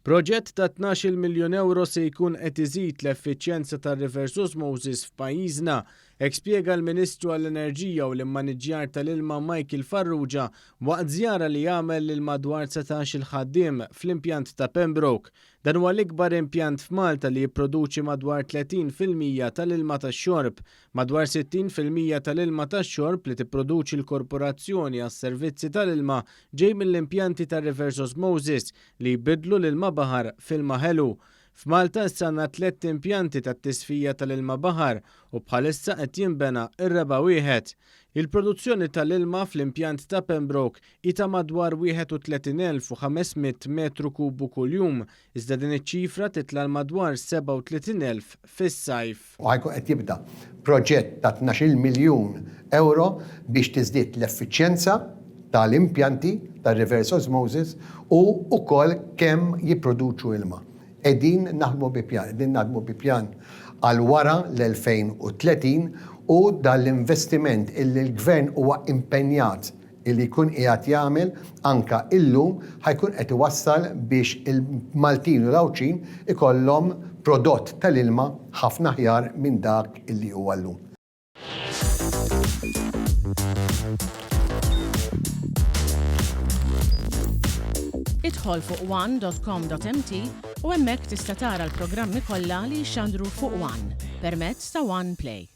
Proġett ta' 12-il miljun ewro se jkun qed iżid l-effiċjenza tar-reverse osmosis f'pajjiżna, hekk spjega l-Ministru għall-Enerġija u l-Immaniġġjar tal-Ilma Michael Farrugia waqt żjara li għamel lil madwar 19-il ħaddiem fl-impjant ta' Pembroke. Dan huwa l-ikbar impjant f'Malta li jipproduċi madwar 30% tal-ilma tax-xorb. Madwar 60% tal-ilma tax-xorb li tipproduċi l-Korporazzjoni għas-Servizzi tal-Ilma ġej mill-impjanti tar-reverse osmosis li jbiddlu l-ilma baħar f'ilma ħelu. F'Malta issa għandna tlett impjanti tat-tisfija tal-ilma baħar u bħalissa qed jinbena r-raba' wieħed. Il-produzzjoni tal-ilma fl-impjant ta' Pembroke hi ta' madwar 31,500 metru kubu kuljum, iżda din iċ-ċifra titla' għal madwar 37,000 fis-sajf. U ħa jkun qed jibda proġett ta' 12-il miljun ewro biex tiżdied l-effiċjenza tal-impjanti tar-reverse osmosis u wkoll kemm jipproduċu ilma. Qegħdin naħdmu bi pjan, qegħdin naħdmu bi pjan għal wara l-2030 u dan l-investiment illi l-Gvern huwa impenjat illi jkun qiegħed jagħmel anke illum ħa jkun qed iwassal biex il-Maltin u l-Għawdxin ikollhom prodott tal-ilma ħafna aħjar minn dak illi huwa llum. Idħol fuq one.com.mt u hemmhekk tista' tara l-programmi kollha li jixxandru fuq One permezz ta' One Play.